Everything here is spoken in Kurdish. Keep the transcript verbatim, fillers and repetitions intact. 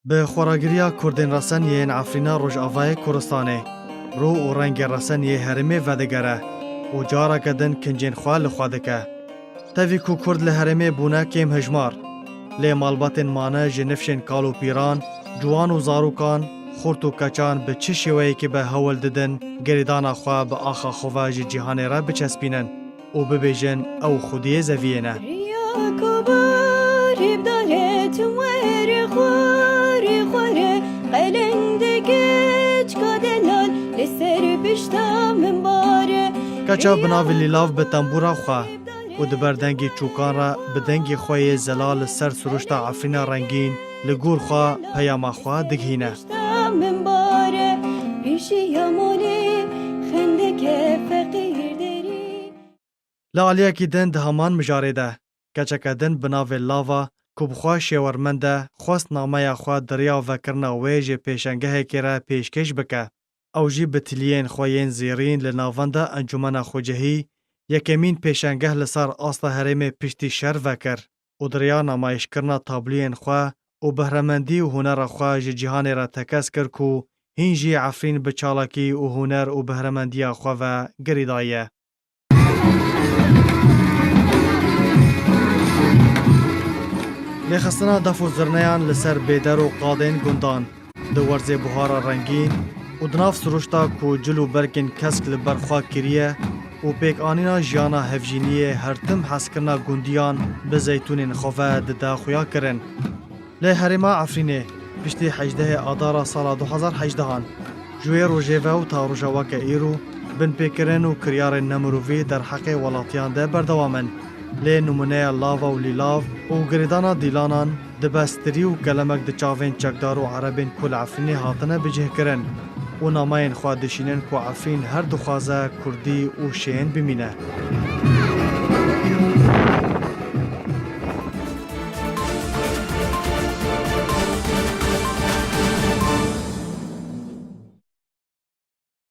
Bi xweragiriya Kurdên resen yên Efrîna Rojavayê Kurdistanê, rû û rengê resen yê herêmê vedigere û careke din kincên xwe li xwe dike. Tevî ku Kurd li herêmê bûne kêm hejmar, lê malbatên mane ji nifşên kal û pîran, ciwan û zarokan, xurt û keçan bi çi şêweyekî be hewl didin girêdana xwe bi axa xwe ve ji cîhanê re biçespînin û bibêjin ew xwediyê zeviyê ne. Riya ku barî bidane tim werê xwe, rê xwe re qelendeke çika delal li ser pişta min bare. Keça bi navê Lîlav bi tembûra xwe û di ber dengê çûkan re bi dengê xwe yê zelal li ser siruşta Efrîna rengîn li gor xwe peyama xwe digihîne. Pişta min bare, pêşiya molê xendeke feqîr derî. Li aliyekî din di heman mijarê de, keçeke din bi navê Lava, ku bi xwe şêwermend e, xwest nameya xwe di riya vekirina wê ji pêşengehekê re pêşkêş bike. Ew jî bi tiliyên xwe yên zêrîn li navenda Encûmena Xwecihî yekemîn pêşengeh li ser asta herêmê piştî şer vekir û di riya namayîşkirina tablûyên xwe û behremendî û hunera xwe ji cîhanê re tekez kir ku hîn jî Efrîn bi çalakî û huner û behremendiya xwe ve girêdayî ye. Lêxistina def û zirneyan li ser bêder û qadên gundan, di werzê buhara rengîn û di nav siruşta ku cil û berkên kesk li ber xwe kiriye û pêkanîna jiyana hevjîniyê her tim hezkirina gundiyan bi zeytûnên xwe ve dide xuyakirin. Lê herêma Efrînê piştî hejdehê Adara sala du hezar hejdehan, ji wê rojê ve û ta roja weke îro, binpêkirin û kiryarên nemirovî derheqê welatiyan de berdewam in. Lê nimûneya Lava û Lîlav û girêdana dîlanan dibe stirî û kelemek di çavên çekdar û erebên ku li Efrînê hatine bicihkirin û nameyên xwe dişînin ku Efrîn her dixwaze kurdî û şên bimîne.